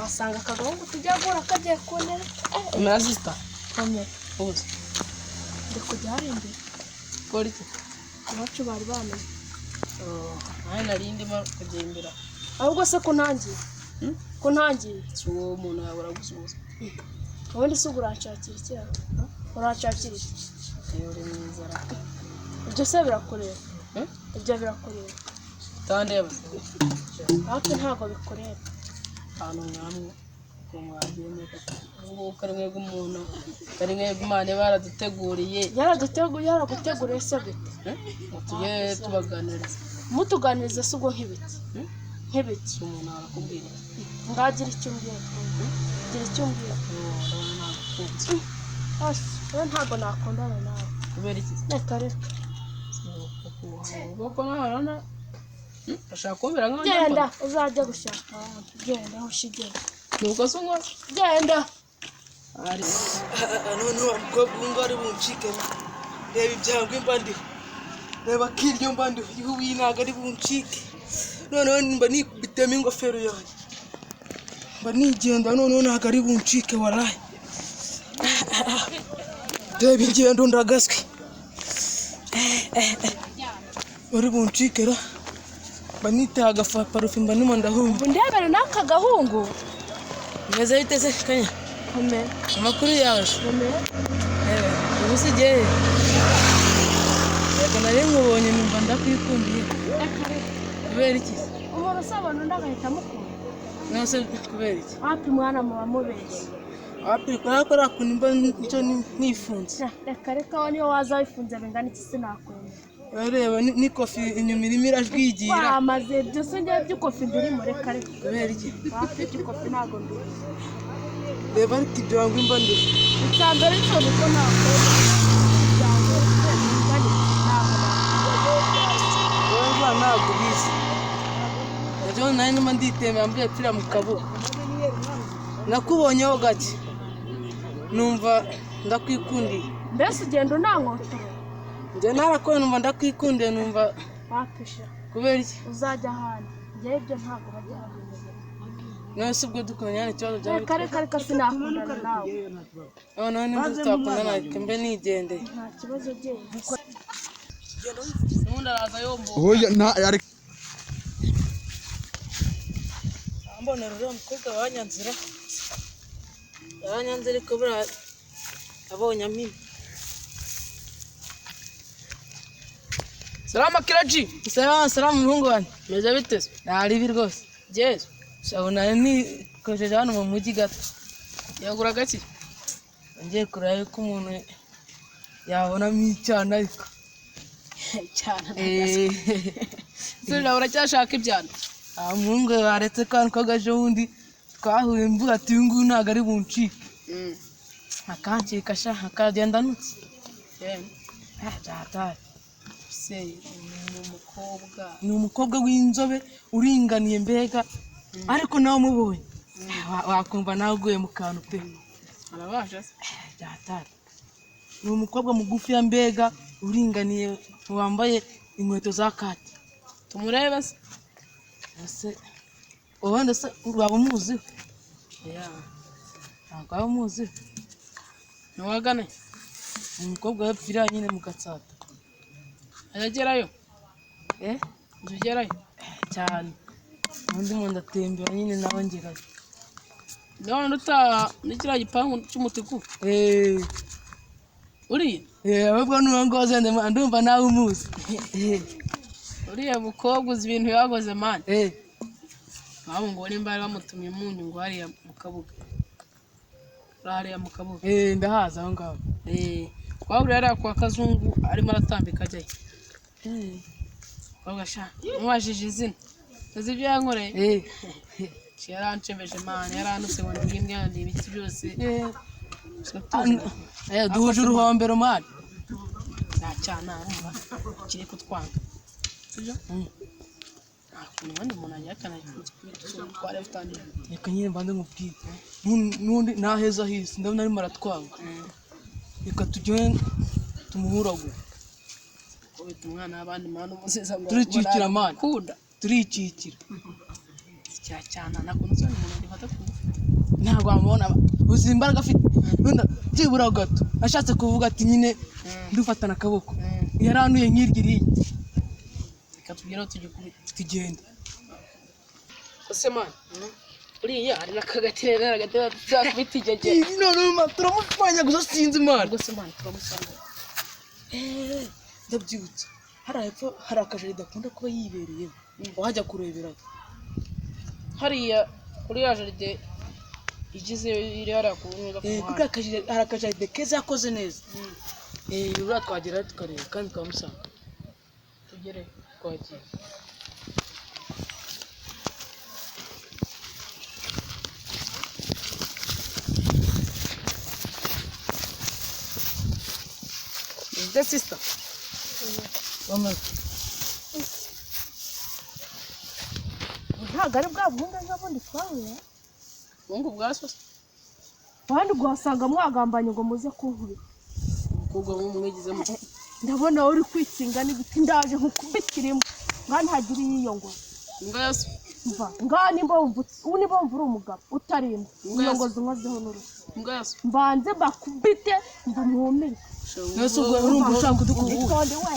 Wasanga akagahungu tujya guhura kagiye kuntera. Komera, sister. Komera. Ubuze. Ndi kujya hariya imbere. Ukora iki? Iwacu bari bamenye. Nanjye nari ndimo kujya imbere. Ahubwo se ko ntangiye? Hmm? Ko ntangiye? Si uwo muntu yabura gusuhuza. Ubundi se ubwo uranshakira iki? Uranshakira iki? Iyo uri mwiza ra. Ibyo se birakureba? Hmm? Ibyo birakureba? Utandeba. Hafi ntabwo bikureba. Ahantu nkamwe ngo mwagiye mweka ubu ko ari mwebwe umuntu ari mwebwe Imana iba yaraduteguriye. Yaraduteguye, yaraguteguriye se gute? Eh? Ngo tujye tubaganiriza. Mutuganiriza se ubwo nk'ibiki? Hmm? Nk'ibiki? Si umuntu arakubwira. Ngagira icyo umbwira, gira icyo umbwira. Urabona nagukunze. Asi wowe ntabwo nakundana nawe. Kubera iki? Reka reka. Ubwo nahorana ashaka kumbera nkaho Genda uzajya gushaka abandi, genda aho ushigera. Nuko se unywa? Genda. Ari. None wa mukobwa ubu ngubu ari buncike? Reba ibyangwe mba ndiho, reba akiryo mba ndiho, ihubu iyi ntabwo ari buncike. Noneho mba nikubitemo ingofero yanjye, mba nigenda, noneho ntabwo ari buncike waraye. Reba ingendo ndagaswe uri buncike ra, mba nitaye agaparufe, mba ndimo ndahumva. Ubu ndebere n'aka gahungu. Meze bite se kanya? Komera. Amakuru yawe? Komera. Ubu se ugiye he? Reka nari nkubonye numva ndakwikundiye. Reka reka. Kubera iki? Umuntu usabana undi agahita amukunda? Nose kubera iki? Wapi mwana, muba mubeshya. Wapi, kubera ko ari ukuntu mba nicyo nifunze. Reka reka, wowe niyo waza wifunze bingana iki sinakwemera. Urareba n'ikofi inyuma irimo irajwigira. Wamaze byose, ngewe by'ikofi mbirimo, reka reka. Kubera iki? Wapi, iby'ikofi ntabwo mbirimo. Reba ariko ibyo wangwa imba ndiho. Icya mbere cyo ni uko nakwemera icya mbere bingana iki ntabwo nakwemera. Wowe mva ntabwo ubizi. Ejo nari ndimo nditembera mvuye pfira mu kabuga, nakubonyeho gake numva ndakwikundiye. Mbese ugenda unankotora? Njye narakoye numva ndakwikundiye, numva. Wapisha. Kubera iki? Uzajya ahandi, ngewe ibyo ntabwo bajya babimenyera. None se ubwo dukundana ikibazo byaba? Reka reka reka, sinakundana nawe. Noneho nimba tutakundana reka mbe nigendeye. Nta kibazo, genda. Ubundi araza yombo. Oya, nta ari. Mbonera uriya mukobwa wanyanzira, yaranyanze, ariko buriya abonye amina. Salama kiraji. Salamu salamu, muhungu wanjye. Meze bite se? Ntaribi rwose. Jesu. Shabona nikojeje hano mu mujyi gato. Yagura gaki? Ngiye kureba yuko umuntu yabonamo icyana ariko. Cyane. Se uracyashaka ibyana? Ah, muhungu we, waretse ko kagaje wundi twahuye mvuga ati uyu nguyu ntabwo ari buncike, akancika sha, akagenda anutse. Ah, byatari. Se ni umukobwa? Ni umukobwa w'inzobe uringaniye mbega, ariko nawe umubonye wakumva nawe uguye mu kantu pe. Arabasha se? Byatari, ni umukobwa mugufiya mbega uringaniye, wambaye inkweto za kaki. Tumurebe se? Ese wenda se waba umuziho? Yeah. Ntabwo waba umuziho. Ntiwagane. Ni umukobwa wepfiriya nyine mu Gatsata. Ajya agerayo? Eh. Ujya ugerayo? Cyane, ubundi mu ndatembera nyine nawe ngerayo. Ndabona utaha muri kiriya gipangu cy'umutuku. Eh. Uriya? Eh, ahubwo n'uwo nguwo zenda ndumva nawe umuzi. Uriya mukobwa uzi ibintu yakoze man? Eh. Babo ngo nimba bari bamutumye umunyu ngo hariya mu kabuga, uri hariya mu kabuga. Eh, ndahazi aho ngaho. Eh, twahuriye hariya kwa Kazungu arimo aratambika ajyayo. Eh. Mukobwa sha, mubajije izina, uzi ibyo yankoreye? Eh. Yarancemeje man, yaranutse ngo ndi imbwa, ndi ibiki byose. Eh. Gusa tuzi. Eh, duhuje uruhombero man. Nta cyana arumva kiri kutwanga, sibyo? Nta kuntu ubundi umuntu agihakana twari dutangiye. Reka nyine mbanze nkubwire. N'undi naheza hisi ndabona arimo aratwanga, reka tugende tumuhuragure. Kubita umwana w'abandi man, umuziza ngo Turikikira, man. Kunda. Turikikira. Cya cyana nta kuntu uzana umuntu agifata ku ngufu. Ntabwo wamubona, uzi imbaraga afite. Wenda byibura gato ashatse kuvuga ati nyine dufatana akaboko, yaranduye nk'iryo iriya. Reka tugereho tugikubita. Tugende. Ese man, uriya hari n'akagatire n'agatebe tuzakubita igege. Izi noneho man, turamupfanya gusa, sinzi man. Ubwo se man, turamusanga? Ndabyibutse, hariya hepfo hari akajaride akunda kuba yibereyemo, wajya kurebera. Hariya kuri ya jaride igize iri hariya ku ntuza ku Kuri muhanda. hari akajaride keza yakoze neza. Uriya twagerayo tukareba kandi tukamusanga. Tugereyo. Twagiye. Is the sister? Bamaze. Ntabwo ari bwa buhungu ejo bundi twahuye? Ubungu bwa so. Abandi guhasanga mwagambanye ngo muze kunkubita. Umukobwa w'umwigizemo. Ndabona wowe uri kwitsinga n'igiti, ndaje nkukubitire imbwa ngaha ntihagire iyiyongora. Imbwa ya so. Mva ngaha, nimba wumva ubu, nimba wumva uri umugabo utari imbwa, Imbwa ya iyongoza unkozeho n'uruhu. Imbwa ya so. Mbanze mbakubite mva mwumire. Nese ubwo urumva ushaka kudukubita? Itonde we.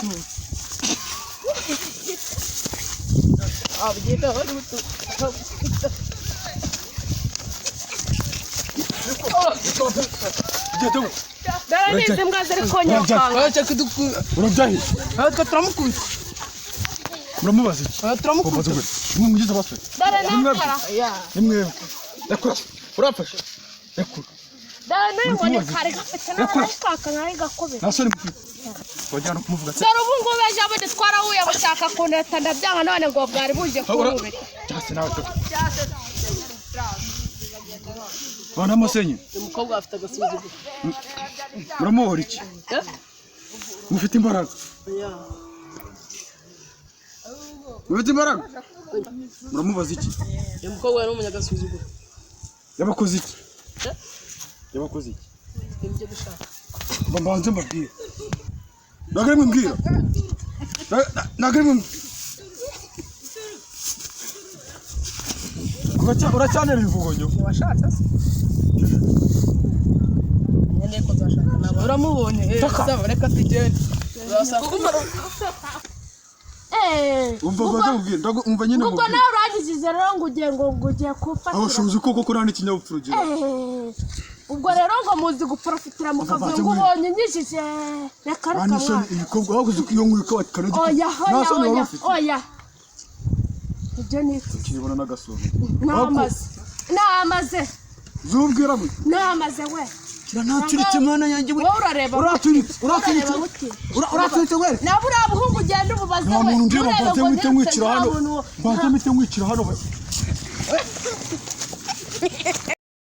Abigenda bari butu. Dore n'izi mbwa ziri konyokanga. Urashaka kudukubita? Urabyahiye. Aha twe turamukubita. Muramubaza iki? Aha turamukubita. Mubaza gute? Nimwe mugize abasore. Dore n'akara. Nimwe. Rekura. Urafashe. Rekura. Dore n'uyu nkoni kari gafite n'akaka nkari gakubita. Nta soni mufite. Wajyana kumuvuga se. Dore ubu ngubu ejo bundi twarahuye bushaka kuneta ndabyanga, none ngo bwari buje kunkubita. Cyase nawe toto. Bana musenyi. Uyu mukobwa afite agasuzuguro. Muramuhora iki? Eh? Mufite imbaraga. Oya. Mufite imbaraga. Muramubaza iki? Uyu mukobwa ni umunyagasuzuguro. Yabakoze iki? Eh? Yabakoze iki? Ibyo dushaka. Mba mbanze mbabwire. Ntabwo ari mwe mbwira. Ntabwo ari mwe mbwira. Uracyanira ibivugonyo. Washatse se? Nyine ko nzashaka nabo. Uramubonye? Taka. Sawa, reka tugende. Uzasanga Eh, Umva mbanze mubwire. Umva nyine ubwo mubwire. nawe urangije rero ngo ugiye ngo ugiye kumfatira. Abashobozi koko ko nta n'ikinyabupfura ugira. Eh, ubwo rero ngo muzi guprofitira mu kavuyo ngo ubonye unyijije, reka Nta reka n'isoni mwana. ibikorwa wakoze iyo nkubika wakanagikora. Oya Nta oya soni wari oya ufite. oya, ibyo ni iki? Kiribona n'agasoro. Namaze namaze. Zubwira gute? Namaze we. Kira naturitse mwana yanjye we. Wowe urareba. Uraturitse, uraturitse. Urareba buti. Uraturitse we. Na buriya buhungu ugenda ububaze Nta we. muntu ndeba. Nturebe Mbanze ngo mpite ndirutse, nkwicira nta hano. muntu. Mbanze mpite nkwicira hano.